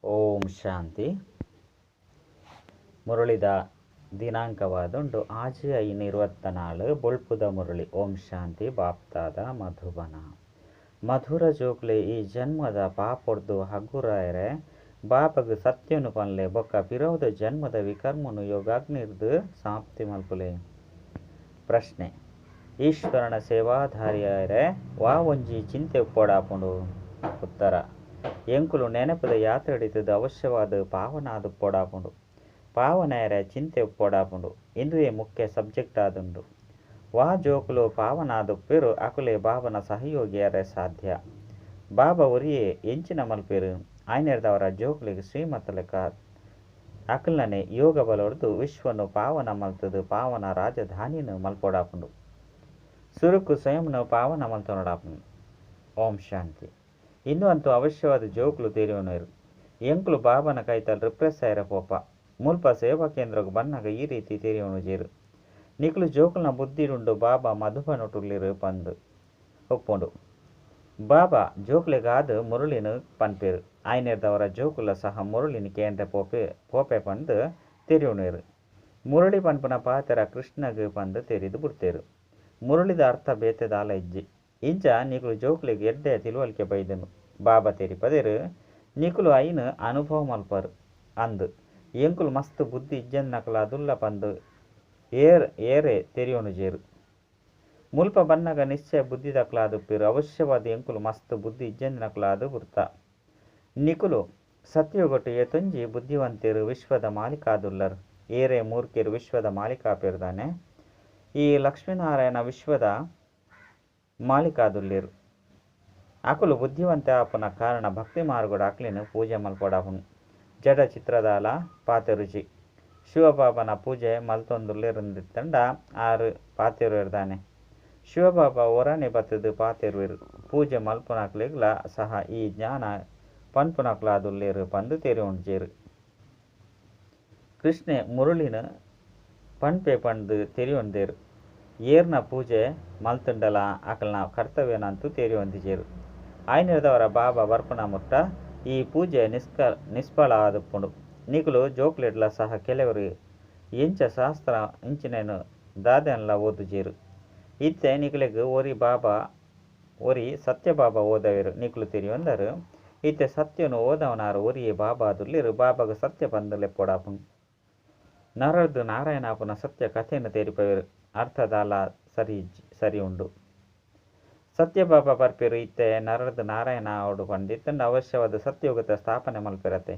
ಓಂ ಶಾಂತಿ. ಮುರಳಿದ ದಿನಾಂಕವಾದುಂಡು ಆಜಿ ಐನು 24 ಬೊಳ್ಪುದ ಮುರಳಿ. ಓಂ ಶಾಂತಿ. ಬಾಪ್ತಾದ ಮಧುಬನ. ಮಧುರ ಜೋಕ್ಲೆ ಈ ಜನ್ಮದ ಪಾಪೊಡ್ದು ಹಗುರಾಯರೆ ಬಾಬಗ್ ಸತ್ಯನು ಪನ್ಲೆ ಬೊಕ್ಕ ಪಿರವುದ ಜನ್ಮದ ವಿಕರ್ಮನು ಯೋಗಾಗ್ನಿರ್ದ್ ಸಮಾಪ್ತಿ ಮಲ್ಪುಲೆ. ಪ್ರಶ್ನೆ: ಈಶ್ವರನ ಸೇವಾಧಾರಿಯಾಯರೆ ವಾ ಒಂಜಿ ಚಿಂತೆ ಉಪ್ಪೊಡಾಪುಂಡು? ಉತ್ತರ: ಎಂಕುಲು ನೆನಪುದ ಯಾತ್ರೆಡಿತ್ತುದು ಅವಶ್ಯವಾದ್ ಪಾವನಾದುಪ್ಪೊಡಾಪುಂಡು. ಪಾವನಾಯರೆ ಚಿಂತೆ ಉಪ್ಪೊಡಾಪುಂಡು. ಇಂದುವೇ ಮುಖ್ಯ ಸಬ್ಜೆಕ್ಟ್ ಆದುಂಡು. ವಾ ಜೋಕುಲು ಪಾವನಾದುಪ್ಪೆರೋ ಅಕುಲೇ ಬಾಬನ ಸಹಯೋಗಿ ಆಯೆರೆ ಸಾಧ್ಯ. ಬಾಬಾ ಒರಿಯೇ ಎಂಚಿನ ಮಲ್ಪೆರು? ಆಯ್ನೆಡ್ದಾವರ ಜೋಕುಲೆಗ್ ಶ್ರೀಮತಲೆಕ ಅಕಲ್ನನೆ ಯೋಗ ಬಲೊರ್ದು ವಿಶ್ವನು ಪಾವನ ಮಲ್ತುದು ಪಾವನ ರಾಜಧಾನಿನ್ ಮಲ್ಪೊಡಾಪುಂಡು. ಸುರುಕು ಸ್ವಯಂನು ಪಾವನ ಮಲ್ತೊನೊಡಾಪುಂಡು. ಓಂ ಶಾಂತಿ. ಇಂದು ಅಂತೂ ಅವಶ್ಯವಾದ ಜೋಕುಲು ತೆರಿಯೊನುವೆರು. ಎಂಕುಲು ಬಾಬನ ಕೈತಲ್ ರಿಪ್ರೆಸ್ ಆಯೆರೆ ಪೋಪ. ಮುಲ್ಪ ಸೇವಾ ಕೇಂದ್ರಗ್ ಬನ್ನಗ ಈ ರೀತಿ ತೆರಿಯೊನುಜೆರ್. ನಿಕುಲು ಜೋಕುಲ್ನ ಬುದ್ಧಿಡುಂಡು ಬಾಬಾ ಮಧುಬನೊಟುಲ್ಲೆರ್ ಪಂದ್ ಉಪ್ಪುಂಡು. ಬಾಬಾ ಜೋಕುಲೆಗಾದ್ ಮುರಳಿನ್ ಪನ್ಪೆರ್. ಆಯ್ನೆಡ್ದಾವರ ಜೋಕುಲ್ಲ ಸಹ ಮುರಳಿನ್ ಕೇಂಡ್ರೆ ಪೋಪೆ ಪೋಪೆ ಪಂದ್ ತೆರಿಯೊನುವೆರ್. ಮುರಳಿ ಪನ್ಪುನ ಪಾತೆರ ಕೃಷ್ಣಗ್ ಪಂದ್ ತೆರಿದ್ ಬುಡ್ತೆರ್. ಮುರಳಿದ ಅರ್ಥ ಬೇತೆ ದಾಲ ಇಜ್ಜಿ. ಇಂಚ ನಿಕುಲು ಜೋಕುಲೆಗ್ ಎಡ್ಡೆ ತಿಳುವಳಿಕೆ ಬೈದುಂಡು. ಬಾಬಾ ತೆರಿಪದೆರ್ ನಿಕುಲು ಐನ್ ಅನುಭವ ಮಲ್ಪರ್ ಅಂದ್. ಎಂಕುಲು ಮಸ್ತ್ ಬುದ್ಧಿ ಇಜ್ಜಂದಿನಕುಲಾದುಲ್ಲ ಪಂದ್ ಏರೇ ತೆರಿಯೊನುಜೆರ್. ಮುಲ್ಪ ಬನ್ನಗ ನಿಶ್ಚಯ ಬುದ್ಧಿದಕುಲಾದುಪ್ಪೆರ್. ಅವಶ್ಯವಾದ್ ಎಂಕುಲು ಮಸ್ತ್ ಬುದ್ಧಿ ಇಜ್ಜಂದಿನಕುಲಾದ್ ಬುಡ್ತ. ನಿಕುಲು ಸತ್ಯಯುಗಟ್ ಏತೊಂಜಿ ಬುದ್ಧಿವಂತೆರ್ ವಿಶ್ವದ ಮಾಲೀಕ ಆದುಲ್ಲರ್. ಏರೇ ಮೂರ್ಖೆರ್ ವಿಶ್ವದ ಮಾಲೀಕ ಆಪೆರ್ ದಾನೆ. ಈ ಲಕ್ಷ್ಮೀನಾರಾಯಣ ವಿಶ್ವದ ಮಾಲೀಕ ಆದುಲ್ಲೆರ್. ಅಕುಲು ಬುದ್ಧಿವಂತೆ ಆಪುನ ಕಾರಣ ಭಕ್ತಿ ಮಾರ್ಗಡ್ ಅಕ್ಲೆನ್ ಪೂಜೆ ಮಲ್ಪೊಡಾಪುಂಡು. ಜಡ ಚಿತ್ರದಾಲ ಪಾತೆರುಜಿ. ಶಿವಬಾಬನ ಪೂಜೆ ಮಲ್ತೊಂದುಲ್ಲೆರುಂದಿತ್ತಂಡ ಆರ್ ಪಾತೆರುವೆರ್ ದಾನೆ. ಶಿವಬಾಬಾ ಒರಾನೆ ಬತ್ತುದು ಪಾತೆರುವೆರ್. ಪೂಜೆ ಮಲ್ಪುನಕ್ಲೆಗ್ಲ ಸಹ ಈ ಜ್ಞಾನ ಪನ್ಪುನಕುಲಾದುಲ್ಲೆರ್ ಪಂದ್ ತೆರಿಯೊನುಜೆರ್. ಕೃಷ್ಣೆ ಮುರಳಿನ್ ಪನ್ಪೆ ಪಂದ್ ತೆರಿಯೊಂದೆರ್. ಏರ್ನ ಪೂಜೆ ಮಲ್ತುಂಡಲ ಅಕಲ್ನ ಕರ್ತವ್ಯನಂತೂ ತೆರಿಯೊಂದಿಜೆರ್. ಆಯ್ನೆಡ್ದಾವರ ಬಾಬಾ ಬರ್ಪುನ ಮುಟ್ಟ ಈ ಪೂಜೆ ನಿಷ್ಫಲ ಆದುಪ್ಪುಂಡು. ನಿಕುಲು ಜೋಕ್ಲೆಡ್ಲ ಸಹ ಕೆಲವೆರ್ ಎಂಚ ಶಾಸ್ತ್ರ ಇಂಚಿನೈನ್ ದಾದೆನ್ಲ ಓದುಜೆರ್. ಇತ್ತೆ ನಿಕಲೆಗ್ ಒರಿ ಬಾಬಾ ಒರಿ ಸತ್ಯ ಬಾಬಾ ಓದಾವೆರ್. ನಿಕುಲು ತೆರಿಯೊಂದರ್. ಇತ್ತೆ ಸತ್ಯನು ಓದಾವನಾರ್ ಒರಿಯೇ ಬಾಬಾ ಆದುಲ್ಲೆರ್. ಬಾಬಾಗ್ ಸತ್ಯ ಪಂದ್ ಲೆಪ್ಪೊಡಾಪುಂಡು. ನರರ್ದ್ ನಾರಾಯಣ ಆಪುನ ಸತ್ಯ ಕಥೆನ್ ತೆರಿಪವೆರ್. ಅರ್ಥ ದಾಲ ಸರಿ ಇಜ್ಜಿ ಸರಿ ಉಂಡು. ಸತ್ಯ ಬಾಬಾ ಬರ್ಪೆರ್. ಇತ್ತೆ ನರರ್ದ್ ನಾರಾಯಣ ಆವೊಡು ಪಂದಿತ್ತುಂಡ ಅವಶ್ಯವಾದ ಸತ್ಯಯುಗತ ಸ್ಥಾಪನೆ ಮಲ್ಪೆರತೆ.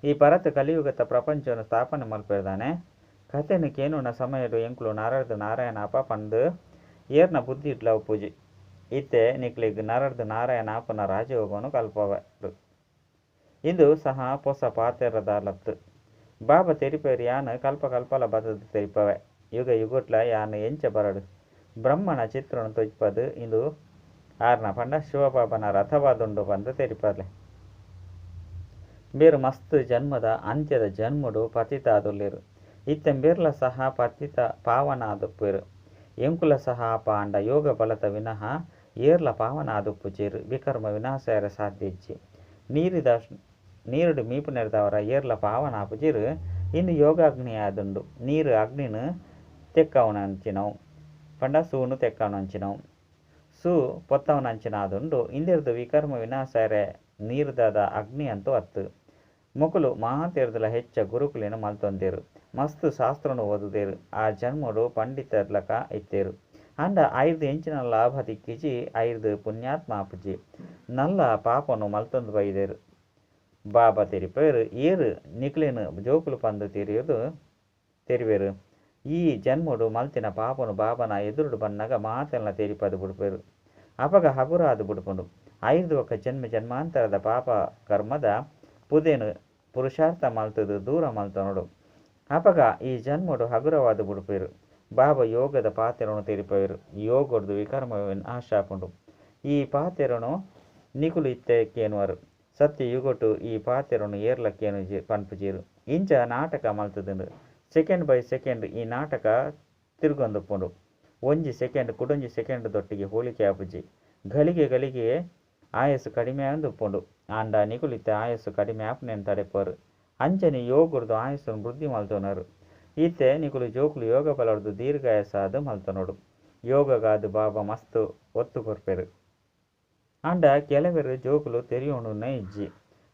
ಈ ಪರತ್ ಕಲಿಯುಗತ ಪ್ರಪಂಚನ್ ಸ್ಥಾಪನೆ ಮಲ್ಪೆರ್ ದಾನೆ. ಕಥೆನ್ ಕೇನುನ ಸಮಯಡ್ ಎಂಕುಲು ನರರ್ದ್ ನಾರಾಯಣ ಆಪ ಪಂದ್ ಏರ್ನ ಬುದ್ಧಿಡ್ಲ ಉಪ್ಪುಜಿ. ಇತ್ತೆ ನಿಕ್ಲೆಗ್ ನರರ್ದ್ ನಾರಾಯಣ ಆಪುನ ರಾಜಯೋಗನು ಕಲ್ಪಾವೆರ್. ಇಂದು ಸಹ ಪೊಸ ಪಾತೆರದಾಲತ್ತ್. ಬಾಬಾ ತೆರಿಪವೆರ್ ಯಾನ್ ಕಲ್ಪ ಕಲ್ಪಲ ಬತ್ತುದು ತೆರಿಪವೆ. ಯುಗ ಯುಗಟ್ಲ ಯಾನ್ ಎಂಚ ಬರಡ್. ಬ್ರಹ್ಮನ ಚಿತ್ರನ್ ತೋಜಿಪಾದ್ ಇಂದು ಆರ್ನ ಪಂಡ ಶಿವಬಾಬನ ರಥವಾದುಂಡು ಪಂದ್ ತೆರಿಪಾಲೆ. ಇಂಬೆರ್ ಮಸ್ತ್ ಜನ್ಮದ ಅಂತ್ಯದ ಜನ್ಮಡ್ ಪತಿತ ಆದುಲ್ಲೆರ್. ಇತ್ತೆ ಇಂಬೆರ್ಲ ಸಹ ಪತಿತ ಪಾವನ ಆದುಪ್ಪೆರ್. ಎಂಕುಲ ಸಹ ಆಪ ಆಂಡ ಯೋಗ ಬಲತ ವಿನಃ ಏರ್ಲ ಪಾವನ ಆದುಪ್ಪುಜೆರ್. ವಿಕರ್ಮ ವಿನಾಶ ಆಯೆರೆ ಸಾಧ್ಯ ಇಜ್ಜಿ. ನೀರುಡ್ ಮೀಪುನೆಡ್ದಾವರ ಏರ್ಲ ಪಾವನ ಆಪುಜೆರ್. ಇಂದು ಯೋಗಾಗ್ನಿ ಆದುಂಡು. ನೀರು ಅಗ್ನಿನ್ ತೆಕ್ಕಾವುನಂಚಿನವು ಪಂಡ ಸೂನು ತೆಕ್ಕಾವುನಂಚಿನವು ಸೂ ಪೊತ್ತವುನಂಚಿನ ಆದುಂಡು. ಇಂದೆರ್ದ್ ವಿಕರ್ಮ ವಿನಾಶ ಆಯೆರೆ ನೀರ್ದಾದ ಅಗ್ನಿ ಅಂತೂ ಅತ್ತ್. ಮೊಕುಲು ಮಾತೆರ್ದಲ ಹೆಚ್ಚ ಗುರುಕುಲೆನ್ ಮಲ್ತೊಂದೆರ್. ಮಸ್ತ್ ಶಾಸ್ತ್ರನು ಓದುದೆರ್. ಆ ಜನ್ಮಡ್ ಪಂಡಿತೆರ್ಲಕ ಇತ್ತೆರ್. ಆಂಡ ಐರ್ದ್ ಎಂಚಿನ ಲಾಭ ತಿಕ್ಕಿಜಿ. ಐರ್ದ್ ಪುಣ್ಯಾತ್ಮ ಆಪುಜಿ. ನಲ್ಲ ಪಾಪನು ಮಲ್ತೊಂದು ಬೈದೆರ್. ಬಾಬಾ ತೆರಿಪವೆರ್ ಏರ್ ನಿಕ್ಲೆನ್ ಜೋಕುಲು ಪಂದ್ ತೆರಿವೆರ್. ಈ ಜನ್ಮಡ್ ಮಲ್ತಿನ ಪಾಪನು ಬಾಬನ ಎದುರುಡು ಬನ್ನಗ ಮಾತೆನ್ಲ ತೆರಿಪಾದ್ ಬುಡ್ಪೆರ್. ಅಪಗ ಹಗುರ ಆದ್ ಬುಡ್ಪುಂಡು. ಐರ್ದ್ ಬೊಕ್ಕ ಜನ್ಮ ಜನ್ಮಾಂತರದ ಪಾಪ ಕರ್ಮದ ಪುದೆನ್ ಪುರುಷಾರ್ಥ ಮಲ್ತುದು ದೂರ ಮಲ್ತೊನೊಡು. ಅಪಗ ಈ ಜನ್ಮಡ್ ಹಗುರವಾದ್ ಬುಡ್ಪೆರ್. ಬಾಬಾ ಯೋಗದ ಪಾತೆರನು ತೆರಿಪವೆರ್. ಯೋಗರ್ದು ವಿಕರ್ಮ ವಿನಾಶ ಆಪುಂಡು. ಈ ಪಾತೆರನು ನಿಕುಲು ಇತ್ತೆ ಕೇನುವರ್. ಸತ್ಯ ಯುಗಟ್ ಈ ಪಾತೆರನು ಏರ್ಲ ಕೇನುಜೆರ್ ಪನ್ಪುಜೆರ್. ಇಂಚ ನಾಟಕ ಮಲ್ತುದುಂಡು. ಸೆಕೆಂಡ್ ಬೈ ಸೆಕೆಂಡ್ ಈ ನಾಟಕ ತಿರ್ಗೊಂದುಪ್ಪುಂಡು. ಒಂಜಿ ಸೆಕೆಂಡ್ ಕುಡೊಂಜಿ ಸೆಕೆಂಡ್ ದೊಟ್ಟಿಗೆ ಹೋಲಿಕೆ ಆಪುಜಿ. ಘಳಿಗೆ ಘಳಿಗೆ ಆಯಸ್ಸು ಕಡಿಮೆ ಆವೊಂದುಪ್ಪುಂಡು. ಆಂಡ ನಿಕುಲು ಇತ್ತೆ ಆಯಸ್ಸು ಕಡಿಮೆ ಆಪುನೆನ್ ತಡೆಪರ್. ಅಂಚನೆ ಯೋಗರ್ದ್ ಆಯಸ್ಸುನ್ ವೃದ್ಧಿ ಮಲ್ತೊನರ್. ಇತ್ತೆ ನಿಕುಲು ಜೋಕುಲು ಯೋಗ ಬಲರ್ದ್ ದೀರ್ಘಾಯಸ್ಸಾದ್ ಮಲ್ತೊನೊಡು. ಯೋಗಗಾದ್ ಬಾಬಾ ಮಸ್ತ್ ಒತ್ತು ಕೊರ್ಪೆರ್. ಆಂಡ ಕೆಲವೆರ್ ಜೋಕುಲು ತೆರಿಯೊನುನೇ ಇಜ್ಜಿ.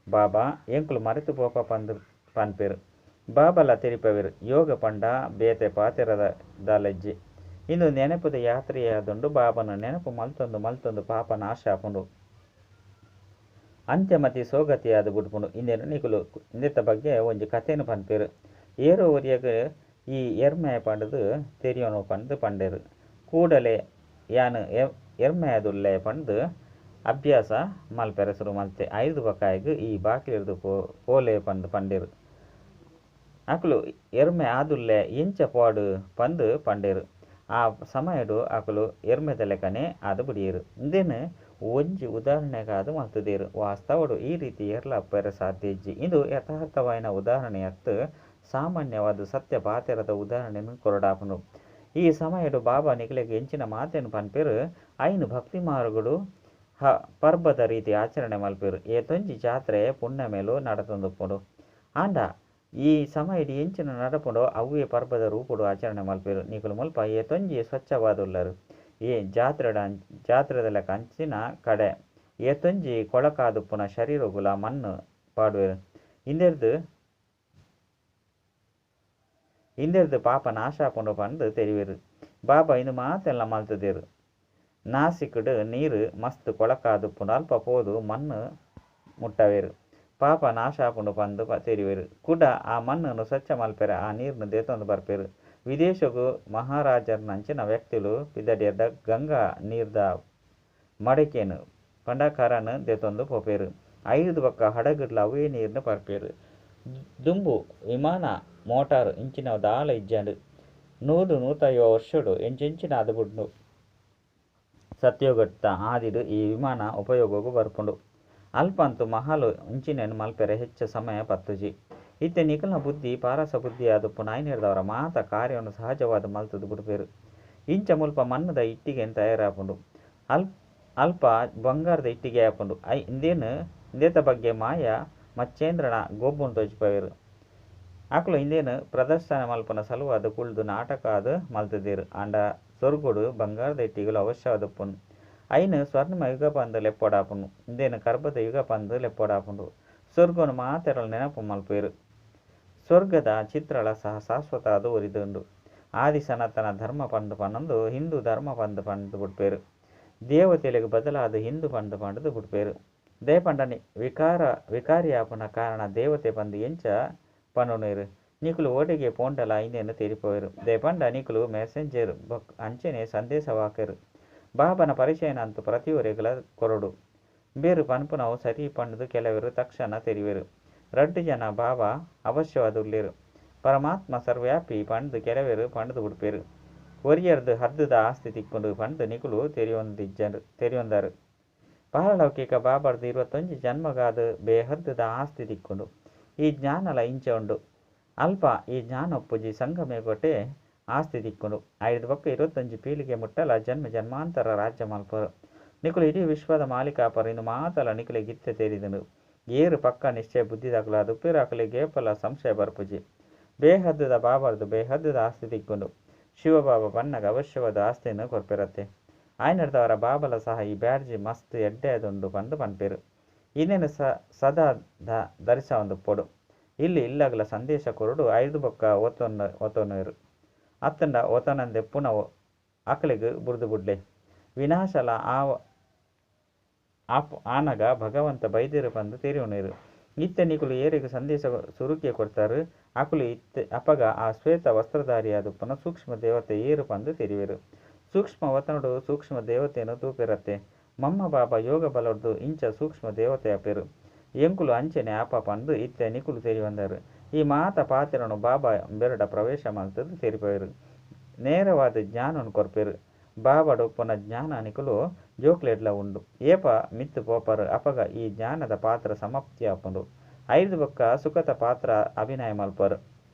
ಬಾಬಾ ಎಂಕುಲು ಮರೆತು ಪೋಪ ಪಂದ್ ಪನ್ಪೆರ್. ಬಾಬಾಲ ತೆರಿಪಾವೆರ್, ಯೋಗ ಪಂಡ ಬೇತೆ ಪಾತೆರದ ದಾಲ ಇಜ್ಜಿ. ಇಂದು ನೆನಪುದ ಯಾತ್ರೆಯಾದುಂಡು. ಬಾಬಾನ ನೆನಪು ಮಲ್ತೊಂದು ಮಲ್ತೊಂದು ಪಾಪ ನಾಶ ಆಪುಂಡು. ಅಂತ್ಯಮತಿ ಸೋಗತಿಯಾದ್ ಬುಡ್ಪುಂಡು. ಇಂದೆನ್ ನಿಕುಲು ಇಂದೆತ ಬಗ್ಗೆ ಒಂಜಿ ಕಥೆನ್ ಪನ್ಪೆರ್. ಏರೋ ಒರಿಯಗ್ ಈ ಎರ್ಮೆ ಪಂಡ್ದ್ ತೆರಿಯೊನು ಪಂದ್ ಪಂಡೆರ್. ಕೂಡಲೇ ಯಾನ್ ಎರ್ಮೆಯಾದುಲ್ಲೆ ಪಂಡ್ದ್ ಅಭ್ಯಾಸ ಮಲ್ಪೆರೆ ಸುರು ಮಲ್ತೆ. ಐರ್ದ್ ಬೊಕ ಆಯಗ್ ಈ ಬಾಕಿಲಿರ್ದ್ ಪೋಲೆ ಪಂದ್ ಪಂಡೆರ್. ಅಕುಲು ಎರ್ಮೆ ಆದುಲ್ಲೆ ಎಂಚ ಪೋವಡ್ ಪಂದ್ ಪಂಡೆರ್. ಆ ಸಮಯಡ್ ಅಕುಲು ಎರ್ಮೆದಲೆಕನೆ ಆದ್ ಬುಡಿಯೆರ್. ಇಂದೆನ್ ಒಂಜಿ ಉದಾಹರಣೆಗಾದ್ ಮಲ್ತುದೆರ್. ವಾಸ್ತವಡ್ ಈ ರೀತಿ ಏರ್ಲಾ ಅಪ್ಪೆರೆ ಸಾಧ್ಯ ಇಜ್ಜಿ. ಇಂದು ಯಥಾರ್ಥವಾಯಿನ ಉದಾಹರಣೆ ಅತ್ತ್. ಸಾಮಾನ್ಯವಾದ್ ಸತ್ಯ ಪಾತೆರದ ಉದಾಹರಣೆನ್ ಕೊರೊಡಾಪುಂಡು. ಈ ಸಮಯಡ್ ಬಾಬಾ ನಿಕಲೆಗ್ ಎಂಚಿನ ಮಾತೆನ್ ಪನ್ಪೆರ್ ಐನ್ ಭಕ್ತಿ ಮಾರ್ಗಡ್ ಪರ್ಬದ ರೀತಿ ಆಚರಣೆ ಮಲ್ಪೆರ್. ಏತೊಂಜಿ ಜಾತ್ರೆ ಪುಣ್ಣಮೆಲು ನಡತೊಂದುಪ್ಪುಂಡು. ಆಂಡ ಈ ಸಮಯಡ್ ಎಂಚಿನ ನಡಪುಂಡೋ ಅವ್ವೇ ಪರ್ಬದ ರೂಪಡ್ ಆಚರಣೆ ಮಲ್ಪೆರ್. ನಿಕುಲು ಮುಲ್ಪ ಏತೊಂಜಿ ಸ್ವಚ್ಛವಾದುಲ್ಲರ್. ಈ ಜಾತ್ರೆದ ಲೆಕ ಅಂಚಿನ ಕಡೆ ಏತೊಂಜಿ ಕೊಳಕಾದುಪ್ಪುನ ಶರೀರಗುಲ ಮಣ್ಣು ಪಾಡುವೆರ್. ಇಂದೆರ್ದ್ ಪಾಪ ನಾಶ ಆಪುಂಡು ಪಂದ್ ತೆರಿವೆರ್. ಬಾಬಾ ಇಂದು ಮಾತೆಲ್ಲ ಮಲ್ತುದೆರ್. ನಾಸಿಕ್ಡ್ ನೀರು ಮಸ್ತ್ ಕೊಳಕಾದುಪ್ಪುಂಡು ಅಲ್ಪ ಪೋದು ಮಣ್ಣು ಮುಟ್ಟವೆರ್. ಪಾಪ ನಾಶ ಆಪುಂಡು ಪಂದ್ ತೆರಿವೆರ್. ಕುಡ ಆ ಮಣ್ಣುನು ಸ್ವಚ್ಛ ಮಲ್ಪೆರೆ ಆ ನೀರ್ನ್ ದೆತೊಂದು ಬರ್ಪೆರ್. ವಿದೇಶಗ್ ಮಹಾರಾಜರ್ನಂಚಿನ ವ್ಯಕ್ತಿಲು ಪಿದಡಿಯೆರ್ಡ ಗಂಗಾ ನೀರ್ದ ಮಡಕೆನ್ ಪಂಡ ಕರನ್ ದೆತೊಂದು ಪೋಪೆರ್. ಐರ್ದ್ ಬೊಕ್ಕ ಹಡಗುಡ್ಲ ಅವ್ವೇ ನೀರ್ನ್ ಪರ್ಪೆರ್. ದುಂಬು ವಿಮಾನ ಮೋಟಾರ್ ಇಂಚಿನವು ದಾಲ ಇಜ್ಜಾಂಡ್. 100 150 ವರ್ಷಡ್ ಎಂಚೆಂಚಿನ ಆದ್ ಬುಡ್ಂಡ್. ಸತ್ಯಯುಗತ ಆದಿಡ್ ಈ ವಿಮಾನ ಉಪಯೋಗಗ್ ಬರ್ಪುಂಡು. ಅಲ್ಪಂತು ಮಹಲ್ ಇಂಚಿನೆನ್ ಮಲ್ಪೆರೆ ಹೆಚ್ಚ ಸಮಯ ಪತ್ತುಜಿ. ಇತ್ತೆ ನಿಕಲ್ನ ಬುದ್ಧಿ ಪಾರಸ ಬುದ್ಧಿಯಾದುಪ್ಪುನ ಆಯಿನೆಡ್ದಾವರ ಮಾತ ಕಾರ್ಯನ್ ಸಹಜವಾದ್ ಮಲ್ತುದು ಬುಡ್ಪೆರ್. ಇಂಚ ಮುಲ್ಪ ಮಣ್ಣುದ ಇಟ್ಟಿಗೆ ತಯಾರಾಪುಂಡು. ಅಲ್ಪ ಬಂಗಾರದ ಇಟ್ಟಿಗೆ ಆಪುಂಡು. ಇಂದೆತ ಬಗ್ಗೆ ಮಾಯಾ ಮಚ್ಚೇಂದ್ರನ ಗೊಬ್ಬುನ್ ತೋಜಿಪಾವೆರ್. ಅಕುಲು ಇಂದೆನ್ ಪ್ರದರ್ಶನ ಮಲ್ಪುನ ಸಲುವಾದ್ ಕುಲ್ದು ನಾಟಕ ಆದ್ ಮಲ್ತುದೆರ್. ಆಂಡ ಸ್ವರ್ಗಡ್ ಬಂಗಾರದ ಇಟ್ಟಿಗೆಲು ಅವಶ್ಯವಾದುಪ್ಪುಂಡು. ಐನ್ ಸ್ವರ್ಣಿಮ ಯುಗ ಪಂದ್ ಲೆಪ್ಪೊಡಾಪುಂಡು. ಇಂದೆನ್ ಕರ್ಬದ ಯುಗ ಪಂದ್ ಲೆಪ್ಪೊಡಾಪುಂಡು. ಸ್ವರ್ಗನ್ ಮಾತೆರ್ಲ ನೆನಪು ಮಲ್ಪುವೆರ್. ಸ್ವರ್ಗದ ಚಿತ್ರಲ ಸಹ ಶಾಶ್ವತ ಆದ್ ಒರಿದುಂಡು. ಆದಿ ಸನಾತನ ಧರ್ಮ ಪಂದ್ ಪನೊಂದು ಹಿಂದೂ ಧರ್ಮ ಪಂದ್ ಪಂದ್ ಬುಡ್ಪೆರ್. ದೇವತೆಲೆಗ್ ಬದಲಾದ್ ಹಿಂದೂ ಪಂದ್ ಪಂಡ್ದ್ ಬುಡ್ಪೆರ್. ದಾಯೆ ಪಂಡ ವಿಕಾರಿ ಆಪುನ ಕಾರಣ ದೇವತೆ ಪಂದ್ ಎಂಚ ಪನೊನುವೆರ್. ನಿಕುಲು ಓಡೆಗೆ ಪೋಂಡಲ ಇಂದೆನ್ ತೆರಿಪಾವೆರ್. ದಾಯೆ ಪಂಡ ನಿಕುಲು ಮೆಸೆಂಜರ್ ಅಂಚನೆ ಸಂದೇಶವಾಹಕೆರ್. ಬಾಬನ ಪರಿಚಯನಂತು ಪ್ರತಿಯೊರಿಯಗ್ಲಾ ಕೊರೊಡು. ಇಂಬೆರ್ ಪನ್ಪುನವು ಸರಿ ಪಂಡ್ದ್ ಕೆಲವೆರ್ ತಕ್ಷಣ ತೆರಿವೆರ್. ರಡ್ಡ್ ಜನ ಬಾಬಾ ಅವಶ್ಯವಾದ್ ಉಲ್ಲೆರ್. ಪರಮಾತ್ಮ ಸರ್ವವ್ಯಾಪಿ ಪಂಡ್ದ್ ಕೆಲವೆರ್ ಪಂಡ್ದ್ ಬುಡ್ಪೆರ್. ಒರಿಯರ್ದ್ ಹದ್ದುದ ಆಸ್ತಿ ತಿಕ್ಕುಂಡು ಪಂಡ್ದ್ ನಿಕುಲು ತೆರಿಯೊಂದರ್. ಪಾರಲೌಕಿಕ ಬಾಬಾರ್ದ್ 21 ಜನ್ಮಗಾದ್ ಬೇಹದ್ದುದ ಆಸ್ತಿ ತಿಕ್ಕುಂಡು. ಈ ಜ್ಞಾನಲ ಇಂಚ ಉಂಡು. ಅಲ್ಪ ಈ ಜ್ಞಾನ ಉಪ್ಪುಜಿ. ಸಂಗಮಯುಗಟೇ ಆಸ್ತಿ ತಿಕ್ಕುಂಡು. ಐರ್ದ್ ಬೊಕ್ಕ 21 ಪೀಳಿಗೆ ಮುಟ್ಟಲ ಜನ್ಮ ಜನ್ಮಾಂತರ ರಾಜ್ಯ ಮಲ್ಪುವರು. ನಿಕುಲು ಇಡೀ ವಿಶ್ವದ ಮಾಲೀಕ ಆಪರ್. ಇಂದು ಮಾತಲ ನಿಕಲೆಗ್ ಇತ್ತೆ ತೆರಿದುಂಡು. ಏರ್ ಪಕ್ಕಾ ನಿಶ್ಚಯ ಬುದ್ಧಿದಕುಲಾದುಪ್ಪೆರ್ ಅಕಲೆಗ್ ಏಪಲ ಸಂಶಯ ಬರ್ಪುಜಿ. ಬೇಹದ್ದುದ ಬಾಬಾರ್ದ್ ಬೇಹದ್ದುದ ಆಸ್ತಿ ತಿಕ್ಕುಂಡು. ಶಿವಬಾಬಾ ಪನ್ನಗ ಅವಶ್ಯವಾದ ಆಸ್ತಿನ್ ಕೊರ್ಪೆರತ್ತೆ. ಆಯಿನೆಡ್ದಾವರ ಬಾಬಲ ಸಹ ಈ ಬ್ಯಾಡ್ಜ್ ಮಸ್ತ್ ಎಡ್ಡೆ ಆದುಂಡು ಪಂದ್ ಪನ್ಪೆರ್. ಇಂದೆನ್ ಸದಾ ಧರಿಸವೊಂದುಪ್ಪೊಡು. ಇಲ್ಲಿ ಇಲ್ಲಗ್ಲ ಸಂದೇಶ ಕೊರೊಡು. ಐರ್ದ್ ಬೊಕ್ಕ ಒತ್ತೊನುವೆರ್. ಅತ್ತುಂಡ ಒತ್ತೊನಂದೆ ಪುನವು ಅಕಲೆಗ್ ಬುಡ್ದು ಬುಡ್ಲೆ. ವಿನಾಶಲ ಆನಗ ಭಗವಂತ ಬೈದೆರ್ ಪಂದ್ ತೆರಿಯೊನುವೆರ್. ಇತ್ತೆ ನಿಕುಲು ಏರೆಗ್ ಸಂದೇಶ ಸುರುಕೆ ಕೊರ್ತಾರ್ ಅಕುಲು ಇತ್ತೆ ಅಪಗ ಆ ಶ್ವೇತ ವಸ್ತ್ರಧಾರಿಯಾದುಪ್ಪುನ ಸೂಕ್ಷ್ಮ ದೇವತೆ ಏರ್ ಪಂದ್ ತೆರಿವೆರ್. ಸೂಕ್ಷ್ಮ ವತನಡ್ ಸೂಕ್ಷ್ಮ ದೇವತೆನ್ ತೂಪೆರತ್ತೆ. ಮಮ್ಮ ಬಾಬಾ ಯೋಗ ಬಲೊರ್ದು ಇಂಚ ಸೂಕ್ಷ್ಮ ದೇವತೆ ಆಪೆರ್. ಎಂಕುಲು ಅಂಚನೆ ಆಪ ಪಂದ್ ಇತ್ತೆ ನಿಕುಲು ತೆರಿಯೊಂದರ್. ಈ ಮಾತ ಪಾತೆರೊನು ಬಾಬಾ ಇಂಬೆರ್ಡ ಪ್ರವೇಶ ಮಲ್ತುದು ತೆರಿಪಾವೆರ್. ನೇರವಾದ್ ಜ್ಞಾನನ್ ಕೊರ್ಪೆರ್. ಬಾಬಾಡ ಉಪ್ಪುನ ಜ್ಞಾನ ನಿಕುಲು ಜೋಕ್ಲೆಡ್ಲ ಉಂಡು. ಏಪ ಮಿತ್ತ್ ಪೋಪರ್ ಅಪಗ ಈ ಜ್ಞಾನದ ಪಾತ್ರ ಸಮಾಪ್ತಿ ಆಪುಂಡು. ಐರ್ದ್ ಬೊಕ್ಕ ಸುಖದ ಪಾತ್ರ ಅಭಿನಯ ಮಲ್ಪುವರ್.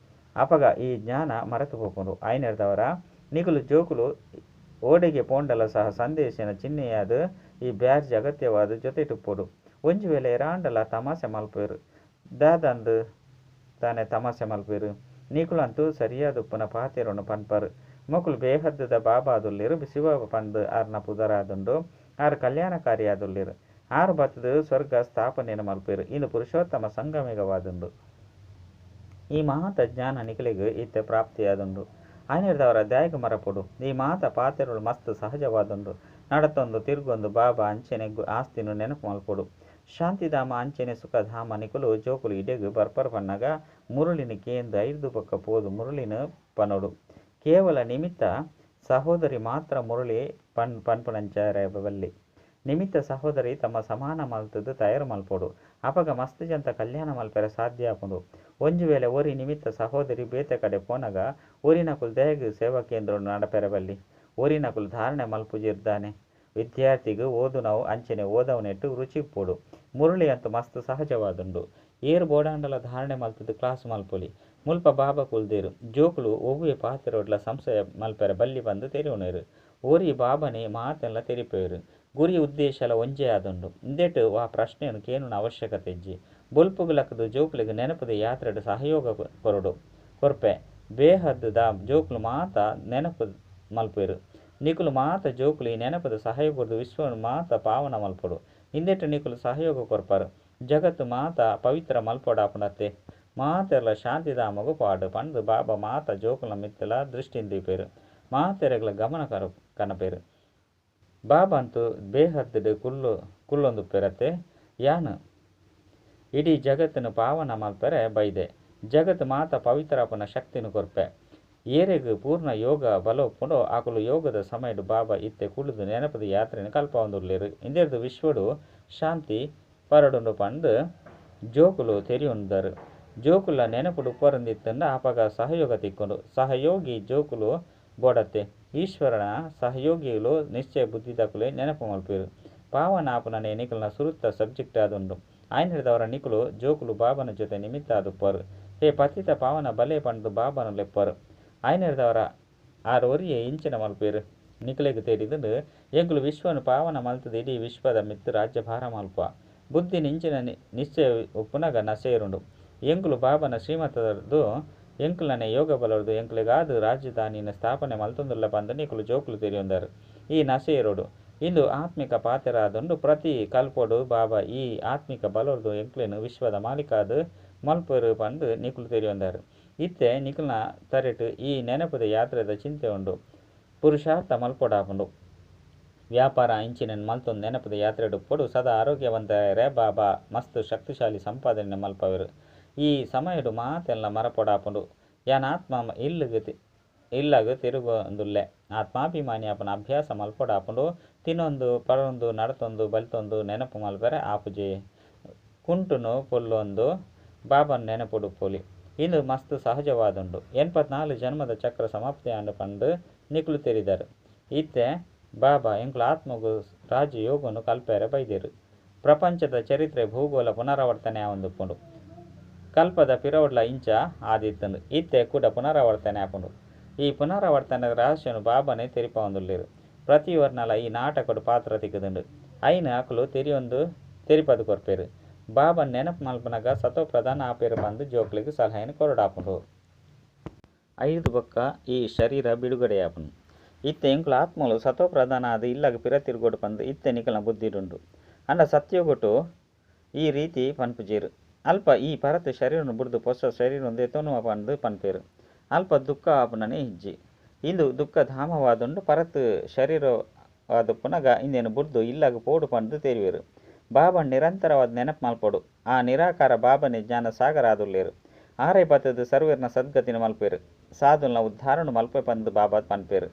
ಅಪಗ ಈ ಜ್ಞಾನ ಮರೆತು ಪೋಪುಂಡು. ಆಯಿನೆಡ್ದಾವರ ನಿಕುಲು ಜೋಕುಲು ಓಡೆಗೆ ಪೋಂಡಲ ಸಹ ಸಂದೇಶನ ಚಿಹ್ನೆಯಾದ್ ಈ ಬ್ಯಾಡ್ಜ್ ಅಗತ್ಯವಾದ್ ಜೊತೆಟುಪ್ಪೊಡು. ಒಂಜಿ ವೇಳೆ ಏರಾಂಡಲ ತಮಾಸೆ ಮಲ್ಪುವೆರ್. ದಾದಂದ್ ದಾನೆ ತಮಾಸೆ ಮಲ್ಪುವೆರ್? ನಿಕುಲಂತೂ ಸರಿಯಾದುಪ್ಪುನ ಪಾತೆರೊನು ಪನ್ಪರ್. ಮೊಕುಲು ಬೇಹದ್ದ ಬಾಬಾ ಆದುಲ್ಲೆರ್. ಶಿವಬಾಬಾ ಪಂದ್ ಆರ್ನ ಪುದರಾದುಂಡು. ಆರ್ ಕಲ್ಯಾಣಕಾರಿ ಆದುಲ್ಲೆರ್. ಆರ್ ಬತ್ತ್ದ್ ಸ್ವರ್ಗ ಸ್ಥಾಪನೆನ್ ಮಲ್ಪುವೆರ್. ಇಂದು ಪುರುಷೋತ್ತಮ ಸಂಗಮಯುಗವಾದುಂಡು. ಈ ಮಾತ ಜ್ಞಾನ ನಿಕಲೆಗ್ ಇತ್ತೆ ಪ್ರಾಪ್ತಿಯಾದುಂಡು. ಆಯಿನೆಡ್ದಾವರ ದಾಯೆಗ್ ಮರಪೊಡು? ಈ ಮಾತ ಪಾತೆರೊಲು ಮಸ್ತ್ ಸಹಜವಾದುಂಡು. ನಡತೊಂದು ತಿರ್ಗೊಂದು ಬಾಬಾ ಅಂಚನೆ ಆಸ್ತಿನ್ ನೆನಪು ಮಲ್ಪೊಡು. ಶಾಂತಿಧಾಮ ಅಂಚನೆ ಸುಖಧಾಮ ನಿಕುಲು ಜೋಕುಲು ಇಡೆಗ್ ಬರ್ಪರ್ ಪನ್ನಗ ಮುರುಳಿನ್ ಕೇಂದ್ ಐರ್ದ್ ಬೊಕ್ಕ ಪೋದು ಮುರುಳಿನ್ ಪನೊಡು. ಕೇವಲ ನಿಮಿತ್ತ ಸಹೋದರಿ ಮಾತ್ರ ಮುರುಳಿ ಪನ್ಪುನಂಚಾರೆ ಬಲ್ಲಿ. ನಿಮಿತ್ತ ಸಹೋದರಿ ತಮ್ಮ ಸಮಾನ ಮಲ್ತ್ದ್ ತಯಾರ್ ಮಲ್ಪೊಡು. ಅಪಗ ಮಸ್ತ್ ಜನತ ಕಲ್ಯಾಣ ಮಲ್ಪೆರೆ ಸಾಧ್ಯ ಆಪುಂಡು. ಒಂಜಿ ವೇಳೆ ಒರಿ ನಿಮಿತ್ತ ಸಹೋದರಿ ಬೇತೆ ಕಡೆ ಪೋನಗ ಒರಿನಕುಲು ದಾಯೆಗ್ ಸೇವಾ ಕೇಂದ್ರೊನು ನಡಪೆರೆ ಬಲ್ಲಿ? ಒರಿನಕುಲು ಧಾರಣೆ ಮಲ್ಪುಜೆರ್ ದಾನೆ? ವಿದ್ಯಾರ್ಥಿಗ್ ಓದುನವು ಅಂಚನೆ ಓದವನೆಟ್ ರುಚಿ ಇಪ್ಪೊಡು. ಮುರುಳಿ ಅಂತೂ ಮಸ್ತ್ ಸಹಜವಾದುಂಡು. ಏರ್ ಬೋಡಾಂಡಲ ಧಾರಣೆ ಮಲ್ತ್ದ್ ಕ್ಲಾಸ್ ಮಲ್ಪೊಲಿ. ಮುಲ್ಪ ಬಾಬಾ ಕುಲ್ದೆರ್. ಜೋಕುಲು ಒವ್ವೇ ಪಾತೆರೊಡ್ಲ ಸಂಶಯ ಮಲ್ಪೆರೆ ಬಲ್ಲಿ ಪಂದ್ ತೆರಿಯೊನುವೆರ್. ಒರಿ ಬಾಬಾನೇ ಮಾತೆನ್ಲ ತೆರಿಪಾವೆರ್. ಗುರಿ ಉದ್ದೇಶಲ ಒಂಜೇ ಆದುಂಡು. ಇಂದೆಟ್ ವಾ ಪ್ರಶ್ನೆನ್ ಕೇನುನ ಅವಶ್ಯಕತೆ ಇಜ್ಜಿ. ಬೊಲ್ಪುಗು ಲಕ್ದ್ ಜೋಕುಲೆಗ್ ನೆನಪುದ ಯಾತ್ರೆಡ್ ಸಹಯೋಗ ಕೊರೊಡು. ಕೊರ್ಪೆ. ಬೇಹದ್ ದ ಜೋಕುಲು ಮಾತ ನೆನಪು ಮಲ್ಪುವೆರ್. ನಿಕುಲು ಮಾತ ಜೋಕುಲು ಈ ನೆನಪುದ ಸಹಯೋಗರ್ದ್ ವಿಶ್ವನ್ ಮಾತ ಪಾವನ ಮಲ್ಪೊಡು. ಇಂದೆಟ್ ನಿಕುಲು ಸಹಯೋಗ ಕೊರ್ಪರ್. ಜಗತ್ತ್ ಮಾತ ಪವಿತ್ರ ಮಲ್ಪೊಡಾಪುಂಡತ್ತೆ. ಮಾತೆರ್ಲ ಶಾಂತಿಧಾಮೊಗು ಪೋವಡ್ ಪಂದ್ ಬಾಬಾ ಮಾತ ಜೋಕುಲ್ನ ಮಿತ್ತ್ಲ ದೃಷ್ಟಿನ್ ದೀಪೆರ್. ಮಾತೆರೆಗ್ಲ ಗಮನ ಕನಪೆರ್. ಬಾಬಾ ಅಂತೂ ಬೇಹದ್ಡ್ ಕುಲ್ಲೊಂದುಪ್ಪೆರತ್ತೆ. ಯಾನ್ ಇಡೀ ಜಗತ್ತ್ನ್ ಪಾವನ ಮಲ್ಪೆರೆ ಬೈದೆ. ಜಗತ್ತ್ ಮಾತ ಪವಿತ್ರ ಆಪುನ ಶಕ್ತಿನ್ ಕೊರ್ಪೆ. ಏರೆಗ್ ಪೂರ್ಣ ಯೋಗ ಬಲ ಉಪ್ಪುಂಡೋ ಅಕುಲು ಯೋಗದ ಸಮಯಡ್ ಬಾಬಾ ಇತ್ತೆ ಕುಲ್ಲುದು ನೆನಪುದ ಯಾತ್ರೆನ್ ಕಲ್ಪಾವೊಂದುಲ್ಲೆರ್. ಇಂದೆರ್ದ್ ವಿಶ್ವಡ್ ಶಾಂತಿ ಪರಡುಂಡು ಪಂದ್ ಜೋಕುಲು ತೆರಿಯೊಂದರು. ಜೋಕುಲ್ನ ನೆನಪುಡು ಉಪ್ಪರಂದಿತ್ತ್ಂಡ ಅಪಗ ಸಹಯೋಗ ತಿಕ್ಕುಂಡು. ಸಹಯೋಗಿ ಜೋಕುಲು ಬೋಡತ್ತೆ. ಈಶ್ವರನ ಸಹಯೋಗಿಲು ನಿಶ್ಚಯ ಬುದ್ಧಿದಕುಲೇ ನೆನಪು ಮಲ್ಪುವೆರ್. ಪಾವನ ಆಪುನನೇ ನಿಕಲ್ನ ಸುರುತ ಸಬ್ಜೆಕ್ಟ್ ಆದುಂಡು. ಆಯಿನೆಡ್ದಾವರ ನಿಕುಲು ಜೋಕುಲು ಬಾಬನ ಜೊತೆ ನಿಮಿತ್ತ ಆದುಪ್ಪರ್. ಹೇ ಪತಿತ ಪಾವನ ಬಲೆ ಪಂದ್ ಬಾಬಾನ್ ಲೆಪ್ಪುವರ್. ಆಯಿನೆಡ್ದಾವರ ಆರ್ ಒರಿಯೇ ಎಂಚಿನ ಮಲ್ಪುವೆರ್? ನಿಕಲೆಗ್ ತೆರಿದುಂಡು ಎಂಕುಲು ವಿಶ್ವನ್ ಪಾವನ ಮಲ್ತ್ದ್ ಇಡೀ ವಿಶ್ವದ ಮಿತ್ತ್ ರಾಜ್ಯಭಾರ ಮಲ್ಪುವ. ಬುದ್ಧಿನ್ ಇಂಚಿನ ನಿಶ್ಚಯ ಉಪ್ಪುನಗ ನಶೆ ಏರುಂಡು. ಎಂಕುಲು ಬಾಬನ ಶ್ರೀಮತರ್ದ್ ಎಂಕ್ಲನೆ ಯೋಗ ಬಲರ್ದ್ ಎಂಕ್ಲೆಗಾದ್ ರಾಜಧಾನಿನ್ ಸ್ಥಾಪನೆ ಮಲ್ತೊಂದುಲ್ಲ ಪಂದ್ ನಿಕುಲು ಜೋಕುಲು ತೆರಿಯೊಂದರ್. ಈ ನಶೆ ಏರೊಡು. ಇಂದು ಆತ್ಮಿಕ ಪಾತೆರ ಆದುಂಡು. ಪ್ರತಿ ಕಲ್ಪಡ್ ಬಾಬಾ ಈ ಆತ್ಮಿಕ ಬಲರ್ದ್ ಎಂಕ್ಲೆನ್ ವಿಶ್ವದ ಮಾಲೀಕ ಆದ್ ಮಲ್ಪುವೆರ್ ಪಂದ್ ನಿಕುಲು ತೆರಿಯೊಂದರ್. ಇತ್ತೆ ನಿಕಲ್ನ ತರೆಟ್ ಈ ನೆನಪುದ ಯಾತ್ರೆದ ಚಿಂತೆ ಉಂಡು. ಪುರುಷಾರ್ಥ ಮಲ್ಪೊಡಾಪುಂಡು. ವ್ಯಾಪಾರ ಇಂಚಿನೆನ್ ಮಲ್ತೊಂದು ನೆನಪುದ ಯಾತ್ರೆಡ್ ಉಪ್ಪೊಡು. ಸದಾ ಆರೋಗ್ಯವಂತೆರಾಯೆರೆ ಬಾಬಾ ಮಸ್ತ್ ಶಕ್ತಿಶಾಲಿ ಸಂಪಾದನೆ ಮಲ್ಪವೆರ್. ಈ ಸಮಯಡ್ ಮಾತೆನ್ಲ ಮರಪೊಡಾಪುಂಡು. ಯಾನ್ ಆತ್ಮ ಇಲ್ಲಗ್ ತಿರುಗೊಂದುಲ್ಲೆ. ಆತ್ಮಾಭಿಮಾನಿ ಆಪುನ ಅಭ್ಯಾಸ ಮಲ್ಪೊಡಾಪುಂಡು. ತಿನೊಂದು ಪರೊಂದು ನಡತೊಂದು ಬಲಿತೊಂದು ನೆನಪು ಮಲ್ಪೆರೆ ಆಪುಜೆ. ಕುಂಟುನು ಪೊಲ್ಲೊಂದು ಬಾಬಾನ ನೆನಪುಡು ಉಪ್ಪೊಲಿ. ಇಂದು ಮಸ್ತ್ ಸಹಜವಾದುಂಡು. 84 ಜನ್ಮದ ಚಕ್ರ ಸಮಾಪ್ತಿ ಆಂಡ್ ಪಂದ್ ನಿಕುಲು ತೆರಿದರ್. ಇತ್ತೆ ಬಾಬಾ ಎಂಕುಲು ಆತ್ಮಗ್ ರಾಜಯೋಗನು ಕಲ್ಪೆರೆ ಬೈದೆರ್. ಪ್ರಪಂಚದ ಚರಿತ್ರೆ ಭೂಗೋಳ ಪುನರಾವರ್ತನೆ ಆವೊಂದುಪ್ಪುಂಡು. ಕಲ್ಪದ ಪಿರವುಡ್ಲ ಇಂಚ ಆದಿತ್ತ್ಂಡ್. ಇತ್ತೆ ಕುಡ ಪುನರಾವರ್ತನೆ ಆಪುಂಡು. ಈ ಪುನರಾವರ್ತನೆದ ರಹಸ್ಯನ್ ಬಾಬಾನೇ ತೆರಿಪಾವೊಂದುಲ್ಲೆರ್. ಪ್ರತಿಯೊರ್ನಲ ಈ ನಾಟಕಡ್ ಪಾತ್ರ ತಿಕ್ಕುದುಂಡು. ಐನ್ ಅಕುಲು ತೆರಿಯೊಂದು ತೆರಿಪಾದ್ ಕೊರ್ಪೆರ್. ಬಾಬಾನ್ ನೆನಪು ಮಲ್ಪುನಗ ಸತೋ ಪ್ರಧಾನ ಆಪೆರ್ ಪಂದ್ ಜೋಕ್ಲೆಗ್ ಸಲಹೆನ್ ಕೊರೊಡಾಪುಂಡು. ಐರ್ದ್ ಬೊಕ್ಕ ಈ ಶರೀರ ಬಿಡುಗಡೆ ಆಪುಂಡು. ಇತ್ತೆ ಎಂಕುಲು ಆತ್ಮಲು ಸತೋ ಪ್ರಧಾನ ಆದ್ ಇಲ್ಲಗ್ ಪಿರ ತಿರುಗೊಡು ಪಂದ್ ಇತ್ತೆ ನಿಕಲ್ನ ಬುದ್ಧಿಡ್ ಉಂಡು. ಆಂಡ ಸತ್ಯಯುಗಟ್ ಈ ರೀತಿ ಪನ್ಪುಜೆರ್. ಅಲ್ಪ ಈ ಪರತ್ ಶರೀರನ್ ಬುಡ್ದು ಪೊಸ ಶರೀರನ್ ದೆತೊನುವ ಪಂದ್ ಪನ್ಪೆರ್. ಅಲ್ಪ ದುಃಖ ಆಪುನನೇ ಇಜ್ಜಿ. ಇಂದು ದುಃಖಧಾಮವಾದುಂಡು. ಪರತ್ ಶರೀರವಾದುಪ್ಪುನಗ ಇಂದೆನ್ ಬುಡ್ದು ಇಲ್ಲಗ್ ಪೋಡು ಪಂದ್ ತೆರಿಯುವೆರ್. ಬಾಬಾನ್ ನಿರಂತರವಾದ್ ನೆನಪು ಮಲ್ಪೊಡು. ಆ ನಿರಾಕಾರ ಬಾಬಾನೇ ಜ್ಞಾನ ಸಾಗರ ಆದುಲ್ಲೆರ್. ಆರೇ ಬತ್ತ್ದ್ ಸರ್ವೆರ್ನ ಸದ್ಗತಿನ್ ಮಲ್ಪುವೆರ್. ಸಾಧುಲ್ನ ಉದ್ಧಾರನ್ ಮಲ್ಪುವೆ ಪಂದ್ ಬಾಬಾ ಪನ್ಪೆರ್.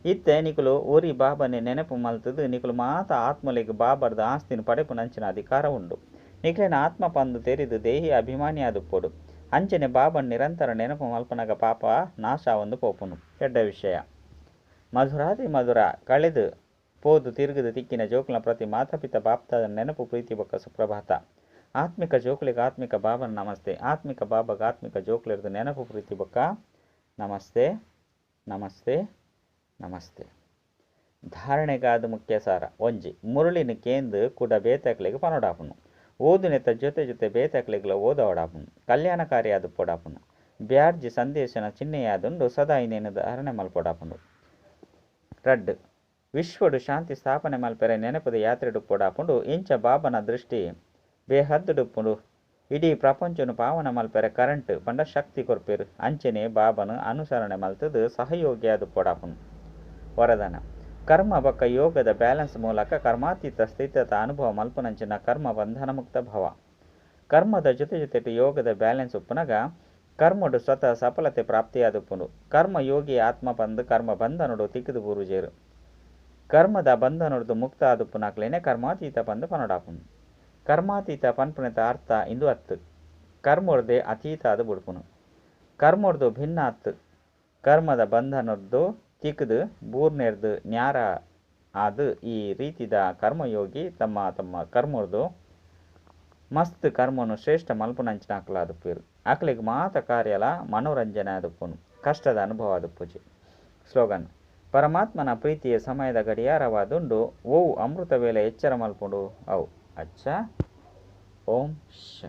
ಇತ್ತೆ ನಿಕುಲು ಒರಿ ಬಾಬಾನೇ ನೆನಪು ಮಲ್ತ್ದ್ ನಿಕುಲು ಮಾತ ಆತ್ಮಲೆಗ್ ಬಾಬಾರ್ದ್ ಆಸ್ತಿನ್ ಪಡೆಪುನಂಚಿನ ಅಧಿಕಾರ ಉಂಡು. ನಿಕ್ಲೆನ ಆತ್ಮ ಪಂದ್ ತೆರಿದ್ ದೇಹಿ ಅಭಿಮಾನಿ ಆದುಪ್ಪೊಡು. ಅಂಚನೆ ಬಾಬಾನ್ ನಿರಂತರ ನೆನಪು ಮಲ್ಪುನಗ ಪಾಪ ನಾಶ ಆವೊಂದು ಪೋಪುಂಡು. ಎಡ್ಡೆ ವಿಷಯ. ಮಧುರಾತಿ ಮಧುರ ಕಳೆದು ಪೋದು ತಿರುಗುದು ತಿಕ್ಕಿನ ಜೋಕುಲ್ನ ಪ್ರತಿ ಮಾತಾಪಿತ ಬಾಪ್ದಾದನ ನೆನಪು ಪ್ರೀತಿ ಬೊಕ್ಕ ಸುಪ್ರಭಾತ. ಆತ್ಮಿಕ ಜೋಕುಲೆಗ್ ಆತ್ಮಿಕ ಬಾಬನ ನಮಸ್ತೆ. ಆತ್ಮಿಕ ಬಾಬಾಗ್ ಆತ್ಮಿಕ ಜೋಕುಲೆರ್ದ್ ನೆನಪು ಪ್ರೀತಿ ಬೊಕ್ಕ ನಮಸ್ತೆ ನಮಸ್ತೆ ನಮಸ್ತೆ. ಧಾರಣೆಗಾದ್ ಮುಖ್ಯ ಸಾರ. ಒಂಜಿ. ಮುರುಳಿನ್ ಕೇಂದ್ ಕುಡ ಬೇತೆಕ್ಲೆಗ್ ಪನೊಡಾಪುಂಡು. ಓದುನೆತ ಜೊತೆ ಜೊತೆ ಬೇತೆಕ್ಲೆಗ್ಲ ಓದಾವೊಡಾಪುಂಡು. ಕಲ್ಯಾಣಕಾರಿಯಾದುಪ್ಪೊಡಾಪುಂಡು. ಬ್ಯಾಡ್ಜ್ ಸಂದೇಶನ ಚಿಹ್ನೆಯಾದುಂಡು, ಸದಾ ಇಂದೆನ್ ಧಾರಣೆ ಮಲ್ಪೊಡಾಪುಂಡು. ರಡ್ಡ್. ವಿಶ್ವಡ್ ಶಾಂತಿ ಸ್ಥಾಪನೆ ಮಲ್ಪೆರೆ ನೆನಪುದ ಯಾತ್ರೆಡ್ ಉಪ್ಪೊಡಾಪುಂಡು. ಇಂಚ ಬಾಬಾನ ದೃಷ್ಟಿ ಬೇಹದ್ಡ್ ಉಪ್ಪುಂಡು. ಇಡೀ ಪ್ರಪಂಚನ್ ಪಾವನ ಮಲ್ಪೆರೆ ಕರೆಂಟ್ ಪಂಡ ಶಕ್ತಿ ಕೊರ್ಪೆರ್. ಅಂಚೆನೆ ಬಾಬಾನ ಅನುಸರಣೆ ಮಲ್ತ್ ದ್ ಸಹಯೋಗಿಯಾದುಪ್ಪೊಡಾಪುಂಡು. ವರದಾನ. ಕರ್ಮ ಬೊಕ್ಕ ಯೋಗದ ಬ್ಯಾಲೆನ್ಸ್ ಮೂಲಕ ಕರ್ಮಾತೀತ ಸ್ಥಿತತ ಅನುಭವ ಮಲ್ಪುನಂಚಿನ ಕರ್ಮ ಬಂಧನ ಮುಕ್ತ ಭವ. ಕರ್ಮದ ಜೊತೆ ಜೊತೆಟ್ ಯೋಗದ ಬ್ಯಾಲೆನ್ಸ್ ಉಪ್ಪುನಗ ಕರ್ಮಡ್ ಸ್ವತಃ ಸಫಲತೆ ಪ್ರಾಪ್ತಿಯಾದುಪ್ಪುಂಡು. ಕರ್ಮ ಯೋಗಿ ಆತ್ಮ ಪಂದ್ ಕರ್ಮ ಬಂಧನೊಡು ತಿಕ್ಕುದು ಬೂರುಜೆರ್. ಕರ್ಮದ ಬಂಧನೊರ್ದು ಮುಕ್ತ ಆದುಪ್ಪುನಕ್ಲೆನೆ ಕರ್ಮಾತೀತ ಪಂದ್ ಪನೊಡಾಪುಂಡು. ಕರ್ಮಾತೀತ ಪನ್ಪುನೆತ ಅರ್ಥ ಇಂದು ಅತ್ತ್. ಕರ್ಮೊರ್ದೆ ಅತೀತ ಆದ್ ಬುಡ್ಪುನು. ಕರ್ಮೊರ್ದು ಭಿನ್ನ ಅತ್ತ್. ಕರ್ಮದ ಬಂಧನೊರ್ದು ತಿಕ್ಕುದು ಬೂರ್ನೆರ್ದ್ ನ್ಯಾರ ಆದ್ ಈ ರೀತಿದ ಕರ್ಮಯೋಗಿ ತಮ್ಮ ತಮ್ಮ ಕರ್ಮೊರ್ದು ಮಸ್ತ್ ಕರ್ಮನ್ ಶ್ರೇಷ್ಠ ಮಲ್ಪುನಂಚಿನಕುಲಾದುಪ್ಪುವೆರ್. ಅಕ್ಲೆಗ್ ಮಾತ ಕಾರ್ಯಲ ಮನೋರಂಜನೆ ಆದುಪ್ಪುಂಡು. ಕಷ್ಟದ ಅನುಭವ ಆದುಪ್ಪುಜಿ. ಸ್ಲೋಗನ್. ಪರಮಾತ್ಮನ ಪ್ರೀತಿಯ ಸಮಯದ ಗಡಿಯಾರವಾದುಂಡು. ಓವು ಅಮೃತ ವೇಳೆ ಎಚ್ಚರ ಮಲ್ಪುಂಡು ಅವು. ಅಚ್ಚಾ. ಓಂ ಶಾಂತಿ.